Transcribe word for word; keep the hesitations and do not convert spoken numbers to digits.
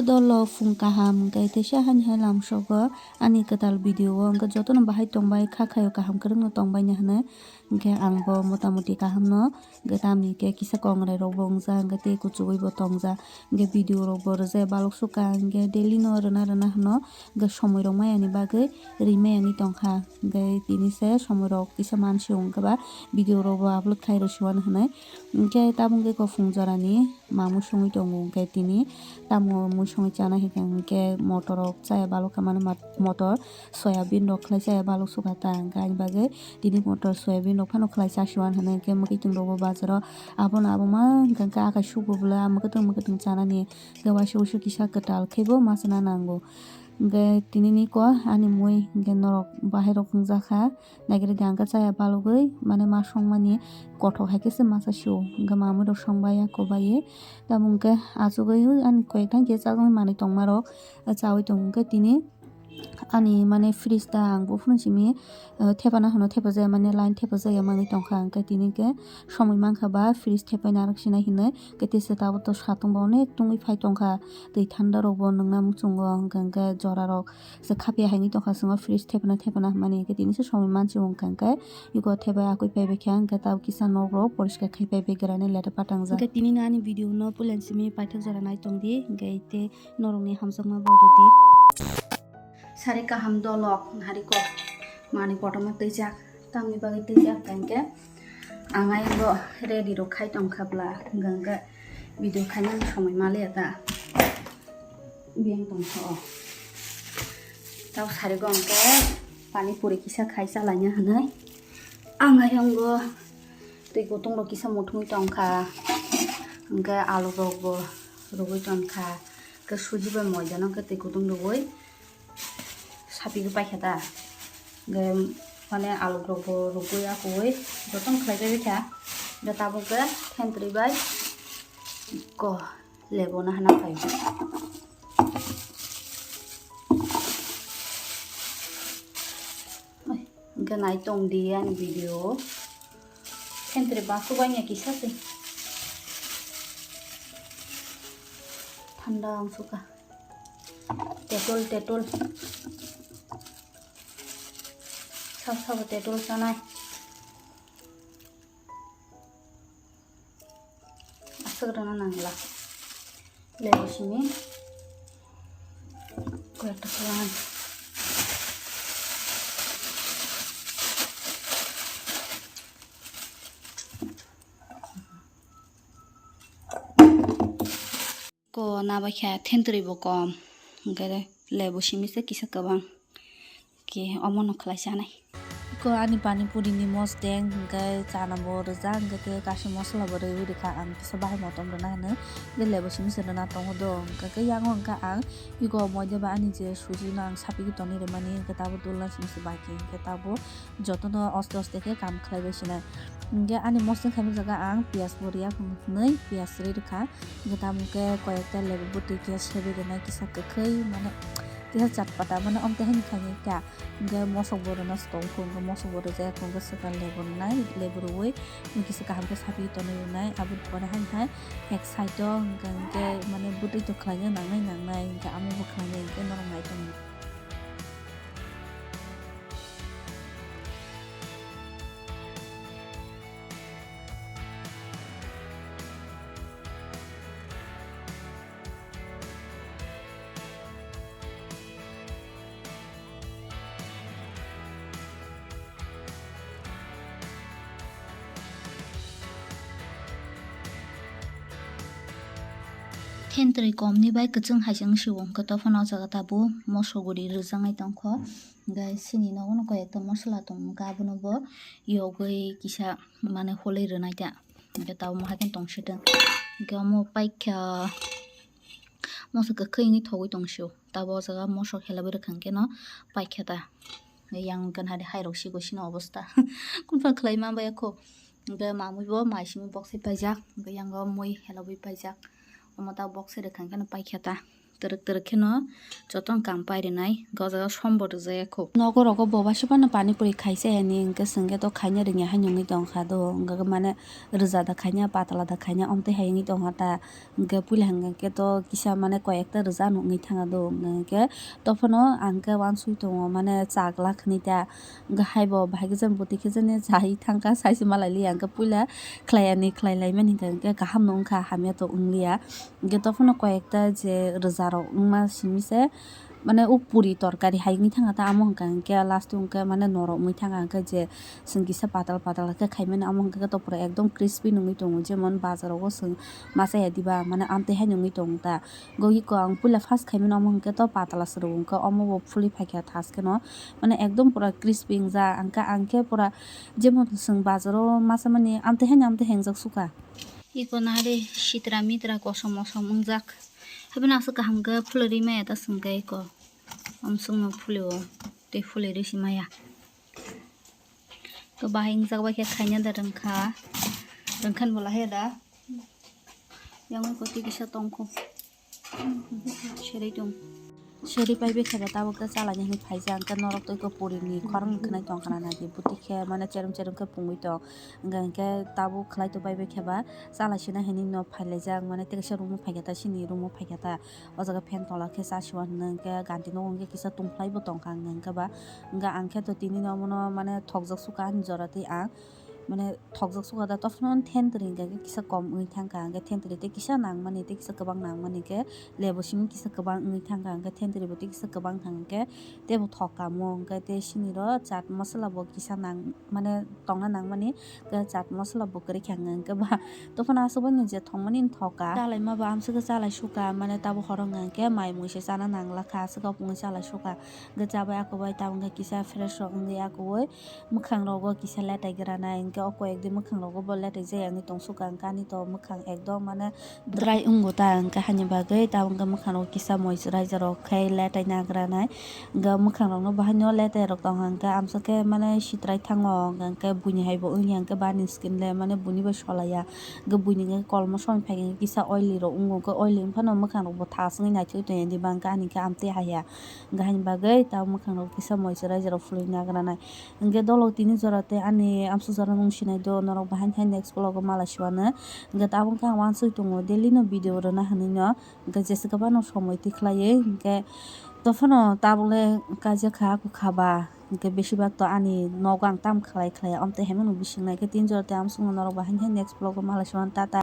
Dolo phung kaham hwnkhe teisa hani hai lamsogo ani kwtal video o hwnkhe jotono bahai tongbai kha khaio kaham kwrwngno tongbaini hwnwi hwnkhe ang bo motamoti kahamno hwnkhe tamni hwnkhe kisa kongrai rokbo wngjak hwnkhe tei kuchugwi bo tongjak hwnkhe video rokbo rwjai balok sukha hwnkhe daily no rwna rwna hwno hwnkhe somoi rok maya ni bagwi ri maya ni tongkha hwnkhe tini se somoi rok kisa mansi hwnkhe ba video rokbo upload khai rwsiwano hwnwi hwnkhe tabuk hwnkhe kok phung jorani. Ma mui songwi tongo hwnkhe tini tamo mui songwi chana hwnkhe motor rok chaya balok kha mani motor soyabin rok khlai chaya balok sukha ta hwnkhe ani bagwi tini motor soyabin rok phano khlai chasiwani hwnwi hwnkhe mwkhwtwng rogo bazaro abono abo ma hwnkhe akai sugo bwla mwkhwtwng mwkhwtwng chanani hwnkhe waisa waisa kisa kwtal khaibo ma chana nango hwnkhe tini niko ani mui hwnkhe norok bahai rok wngjakha. Naikhe hwnkhe chaya balugwi mane ma songmani kothok hai khe se masa sio hwnkhe mamui rok songbai ya kobai tamo hwnkhe achugwi ani koi ekta hwnkhe chajaknai manwi tongma rok chawi tongo hwnkhe tini ani mane fridge ta ang buphuru simi thepana hwno thepajak mane line thepajak ya manwi tongkha hwnkhe tini hwnkhe somoi mankha ba fridge thepai narwk sinai hinwi hwnkhe tei se tabuk to satung bo onek tungwi phai tongkha twi thanda rok bo nwngna muchungo hwnkhe hwnkhe jora rok. Se khapya haini tongkha swngo fridge thepana thepana hwnmani hwnkhe tini se somoi mansi wngkha hwnkhe iko thepai akwi paibai kha hwnkhe tabuk kisa nok rok poriskar khai paibai granai leta patangjak. Hwnkhe tini no ani video no puila simi paithak jora nai tongdi hwnkhe tei norok ni hamjakma bo rwdi. Sari kaham dolok narikok manwi kotorma twijak tamni bagwi twijak hwnkhe ang ayang bo ready rok khai tongkha bwla hwnkhe hwnkhe video khaina somoi maliya ta. Biyang tongkha o. Tau sarigo hwnkhe pani puri kisa khai chalaina hwnwi. Ang ayang bo twi kutung rok kisa muthungwi tongkha. Hwnkhe alu rok bo rwgwi tongkha. Hwnkhe suji bai moida no hwnkhe twi kutung rwgwi sapigwi paikha ta. Hwnkhe mane alu rok bo rwgwi akugwi jotono khlai pai kha. Hwnkhe tabuk hwnkhe thentwrwi bai ko. Lebo no hana phaio. Oi, hwnkhe nai tong di ani video. Thentwrwi basu bangya kisa se. Thanda wngsuka. Tetul, tetul. Sab sabo tetul sanai. Aswk rwna nangla. Lebu simi. Koi ekta khlai. Ko nabaikha thentwrwi bo kom, hwnkhe lebu simi se kisa kwbang khe omono khlai chanai. Ko ani pani puri ni mosdeng hwnkhe chana bo rwjak, hwnkhe tei kaisa mosola bo rwui rwkha ang kisa bahai motom rwna hinwi, hwnkhe lebu simi se rwna tongo do, hwnkhe yang o hwnkhe ang iko moide bai ani je suji no ang sapigwi tonwi rwmani, hwnkhe tabuk dulna simi se bai khe, hwnkhe tabuk jotono oste oste khe kam khlai bai sinai. Hwnkhe ani mosdeng khaima jaga ang piyaj bo riya hwnwi piyaj rwi rwkha. Hwnkhe tamo khe koi ekta lebu bwtwi khe sebwi rwnai kisa kwkhwi mane kisa chatpata mane omtwi haino khainai kha. Hwnkhe mosok bo rwna se tong kho, hwnkhe mosok bo rwjak kho, hwnkhe swkang lebu rwnai, lebu rwui kisa kaham khe saphi tonwi rwnai. Aboni pore haino hai ek side o hwnkhe hwnkhe mane bwtwi to khlaina nangnai nangnai hwnkhe amo bo khlainai hwnkhe norok nai tongdi. Thentwrwi komni bai kwchwng hai se wng si o, hwnkhe tophano o jaga tabuk moso guri rwjaknai tongkho. Hwnkhe chini nogo no koi ekta mosola tongo, hwnkhe abono bo yogwi kisa mane holwi rwnai ta. Hwnkhe tabuk mo hai kheno tong sitwng. Hwnkhe omo paikha moso kwkhwi wngwi thogwi tong sio. Tabuk o jaga moso helabwi rwkha hwnkhe no paikha ta. Yang hwnkhe nahadi hai rok siko sino obosta. Kunphang khlai ma baya kho. Hwnkhe mamui bo mai simi box se paijak. Hwnkhe yang o mui helabwi paijak. Omo ta box se rwkha hwnkhe no paikha ta. Twrwk twrwk kheno jotono kam pairinai, o jaga sombor rijaya kho. Nogo rogo boba se phano pani puri khaisa yani, hwnkhe chwngkhe to khaina rwngya hai nungwi tongkha do, hwnkhe mane rwja da khaina, patala da khaina, omtwi hai wngwi tongkha ta, hwnkhe puila hwnkhe to kisa mane koi ekta rwja nungwi thangya do, hwnkhe tophano ang khe uansuk tongo mane chakla khni ta, hwnkhe haibo bahai khe jani bwtwi khe jani chai thangkha, saisi malai liya, hwnkhe puila khlai yani, khlai laimani hwnkhe kaham no wngkha, hamya to wngliya. Hwnkhe tophano koi ekta je rwja rok wngma simi se, mane o puri torkari hai wngwi thangkha ta, amo hwnkha hwnkhe last o hwnkhe mane norok wngwi thangkha, hwnkhe je chwng kisa patal patal khe khaimani, amo hwnkhe to pura ekdom crispy nungwi tongo, jemon bazar rogo chwng masa ya diba, mane amtwi hai nungwi tongo ta. Hwnkhe iko ang puila first khaimani, amo hwnkhe to patala se rw wngkha, omo bo phulwi phaikha thaskeno, mane ekdom pura crispy wngjak, hwnkhe ang khe pura jemon chwng bazar o masa mani amtwi hai amtwi hai wngjak sukha. Iko nahari sitra mitra kosom mosom wngjak. Haibeno aswk kaham khe phulwi rwi maya ta chwng khe iko. Amswkno phulwi o, tei phulwi rwi si maya. To bahai wngjak bai khe khaina da rwngkha. Rwngkhan bo lahai da. Yang iko twi kisa tongkho. Serei tong. Seri pai bekhe ba tabuk ta chalani hinwi phaijak, hwnkhe norok to iko puri ni khorang khwnai tong khna nai di, bwtwi khe mane cherem cherem khe pungwi tong, hwnkhe, hwnkhe tabuk khlai to pai bekhe ba chalai sina hinwi no phailaijak, mane tei kaisa room o phaikha ta, sini room o phaikha ta, o jaga fan tola khe cha siwa hwnwi, hwnkhe ganti nogo hwnkhe kisa tungphlai bo tongkha, hwnkhe ba, hwnkhe ang khe to tini no omono mane thokjak sukha ani jora twi ang. Mane thokjak sukha da, tophano thentwrwi hwnkhe kisa kom wngwi thangkha, hwnkhe thentwrwi tei kisa nangmani, tei kisa kwbang nangmani khe lebo simi kisa kwbang wngwi thangkha, hwnkhe thentwrwi bo tei kisa kwbang thangkhe teibo thok kamo, hwnkhe tei sini ro chaat masala bo kisa nang, mane tongna nangmani, hwnkhe chaat masala bo kwrwi kha, hwnkhe ba tophano aswk bai no je thokmani thok kha. Chalaima bo amswk khe chalai sukha, mane tabuk horo hwnkhe mai mui se chana nangla kha, aswk wngwi chalai sukha, hwnkhe chabai akwbai tabuk khe kisa fresh rok wngwi akwui. Mwkhang rogo kisa letai granai, hwnkhe o koi ekdin mwkhang rogo bo letai jaya wngwi tong sukha, hwnkhe ani to mwkhang ekdom mane dry wngo ta, hwnkhe haini bagwi tabuk hwnkhe mwkhang rogo kisa moisturizer rok khai letai nagranai, hwnkhe mwkhang rokno bo haino letai rok tongkha, hwnkhe amswk khe mane sitrai thango, hwnkhe buini hai bo wngya, hwnkhe bani skin le mane buini bai solaiya, hwnkhe buini hwnkhe kolmo somoi phaikhe kisa oily rok wngo, hwnkhe oily wngphano mwkhang rok bo thas wngwi naithok tongya, hwnkhe ani khe amtwi haiya, hwnkhe haini bagwi tabuk mwkhang rogo kisa moisturizer rok phulwi nagranai. Hwnkhe dolok tini jora tei ani amsuk jora nung sinai do, norok bahai khe next vlog o mala siwano. Hwnkhe tabuk khe ang uansuk tongo daily no video rwna hinwi no, hwnkhe jesa kwbangno somoi tikhlaiwi, hwnkhe tophano tabuk le kaijak kha, aku kha ba, hwnkhe besibak to ani nogo ang tam khlai khlai, amtwi haimano bising nai khe tini jora tei amsukno norok bahai khe next vlog o mala siwano, tata.